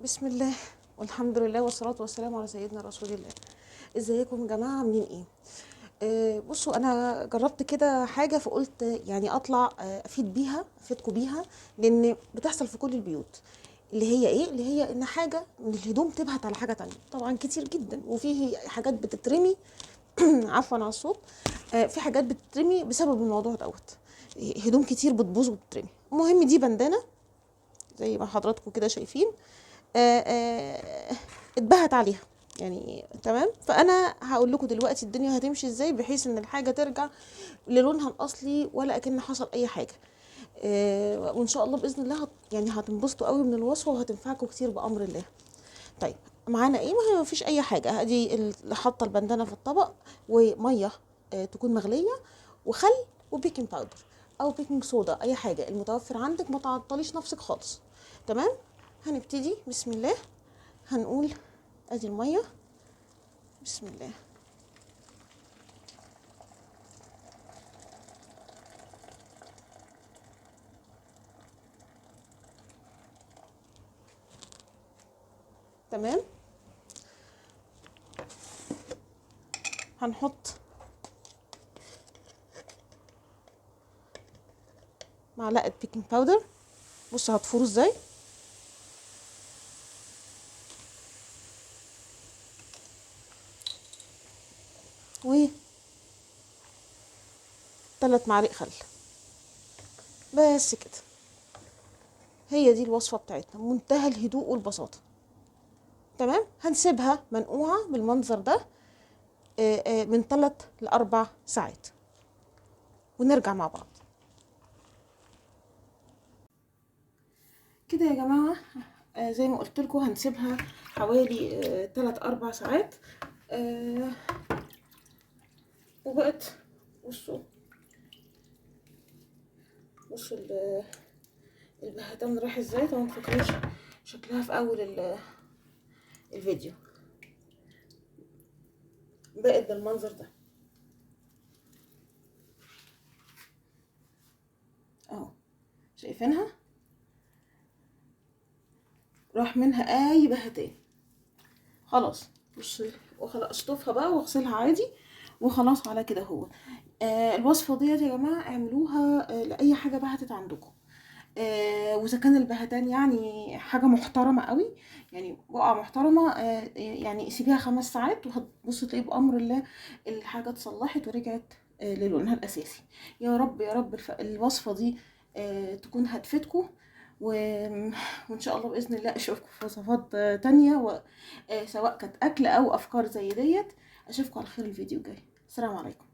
بسم الله والحمد لله والصلاة والسلام على سيدنا رسول الله. ازيكم يا جماعة، عاملين ايه؟ بصوا، انا جربت كده حاجة فقلت يعني اطلع افيد بيها، افيدكم بيها، لان بتحصل في كل البيوت. اللي هي ايه؟ اللي هي ان حاجة من الهدوم تبهت على حاجة تانية، طبعا كتير جدا، وفيه حاجات بتترمي عفوا على الصوت، في حاجات بتترمي بسبب الموضوع دوت، هدوم كتير بتبوظ وبتترمي. المهم دي بندانة زي ما حضراتكم كده شايفين، اتبهت عليها يعني، تمام. فانا هقول لكم دلوقتي الدنيا هتمشي ازاي بحيث ان الحاجة ترجع للونها الاصلي ولا اكن حصل اي حاجة. وان شاء الله باذن الله هتنبسطوا قوي من الوصفة وهتنفعكم كتير بامر الله. طيب معانا ايه؟ ما هي مفيش اي حاجة. ادي حاطه البندانه في الطبق، ومية، تكون مغليه، وخل، و baking powder او baking soda، اي حاجة المتوفر عندك، ما تعطليش نفسك خالص، تمام. هنبتدي بسم الله. هنقول ادي المية، بسم الله. تمام. هنحط معلقه baking powder. بصوا هتفوروا ازاي. و 3 معالق خل بس كده. هي دي الوصفة بتاعتنا، منتهى الهدوء والبساطه، تمام. هنسيبها منقوعه بالمنظر ده، من 3 ل4 ساعات، ونرجع مع بعض كده يا جماعة. زي ما قلت لكم هنسيبها حوالي 3-4 ساعات. وبقت بصوا البهتان راح ازاي. طبعا متفكروش شكلها في اول الفيديو، بقت بالمنظر ده اهو، شايفينها؟ راح منها اي بهتان خلاص. بصوا وخلاص اشطفها بقى واغسلها عادي وخلاص على كده. هو الوصفة ديت يا جماعة اعملوها لاي حاجة بهتت عندكم. واذا كان البهتان يعني حاجة محترمه قوي، يعني بقعة محترمه، يعني سيبيها 5 ساعات وهتبصي تلاقي بامر الله الحاجة اتصلحت ورجعت للونها الاساسي. يا رب يا رب الوصفة دي تكون هتفيدكم، وان شاء الله باذن الله اشوفكم في وصفات تانية، سواء كانت اكل او افكار زي ديت. اشوفكم على خير الفيديو الجاي. السلام عليكم.